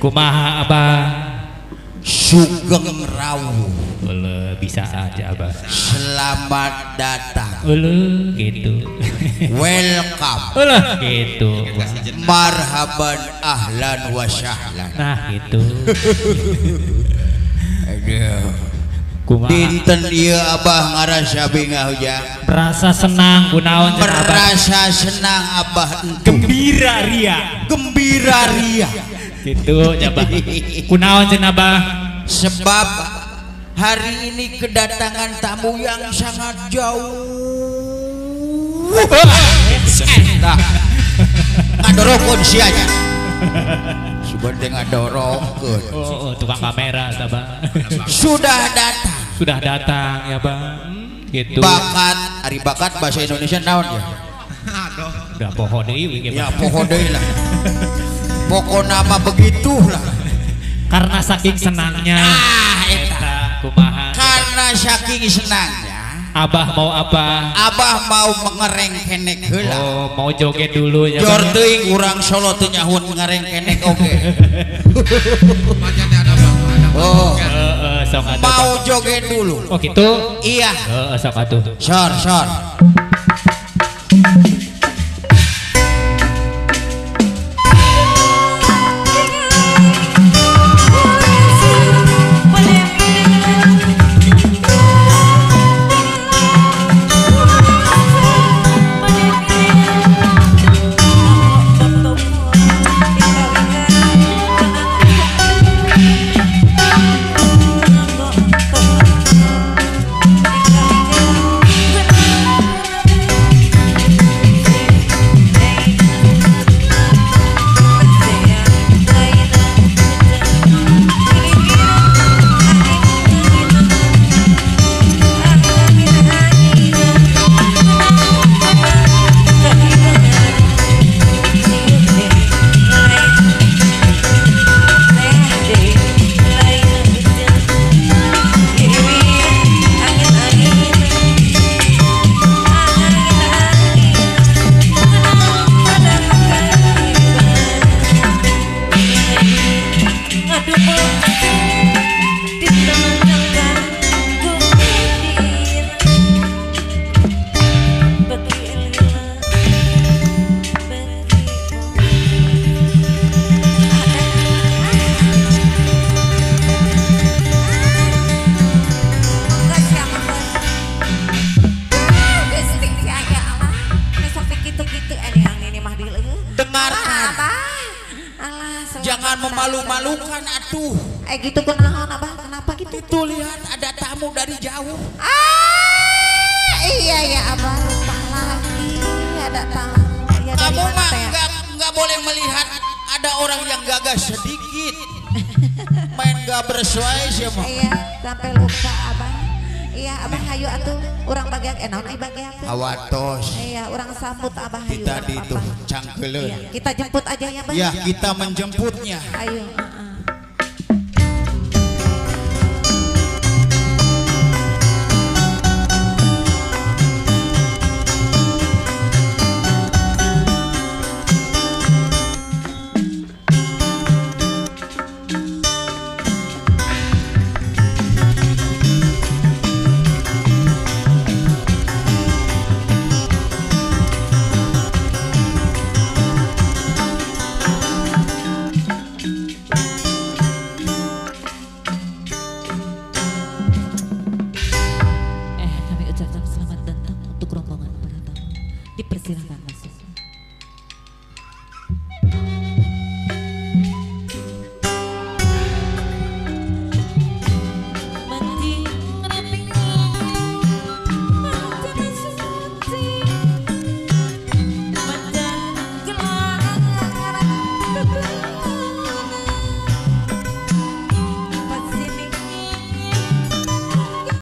Kumaha Abah? Sugeng rawuh. Eleuh bisa aja Abah. Selamat datang. Eleuh gitu. Welcome. Eleuh gitu. Marhaban ahlan wa sahlan. Nah gitu. Aduh. Kumaha? Dinten ieu Abah ngarasa bingah ujang. Merasa senang kunaon cenah Abah? Merasa senang Abah entuh. Gembira ria. Gembira ria. Gitu nya Abah. Kunaon cenah Abah? Sebab hari ini kedatangan tamu yang sangat jauh. Nah, ngadorokeun sia nya. Sugan teh ngadorokeun. Oh, tukang kamera Abah. Sudah datang. Sudah datang ya Bang. Gitu. Bakat, ari bakat bahasa Indonesia naon ya? Udah poho deui we ge. Ya poho deui lah. Pokona mah begitulah. Karena saking senangnya. Ah, eta kumaha? Karena saking senangnya. Abah mau apa? Abah mau mengerengkenek heula. Oh, mau joget dulu ya. Jor teuing urang Solo teu nyahuan ngerengkenek oge. Oh. Sok atuh. Mau joget dulu. Oh gitu? Iya. Heeh, sok atuh. Sor, sor. Jangan memalu-malukan atuh. Gitu kunaon Abah? Kenapa gitu? Itu lihat ada tamu dari jauh. Ah, iya ya Abah, lupa lagi ada tamu. Ya, kamu mah nggak boleh melihat ada orang yang gagah sedikit. Main gak bersuai sih mah. Iya, sampai lupa Abah. Iya, Abah hayu atuh urang bagian naon ai bagian teh. Awatos. Iya, urang sambut Abah hayu. Kita di tuh cangkeuleun. Iya, kita jemput aja ya, Bang. Ya, kita menjemputnya. Ayo. Dipersilakan.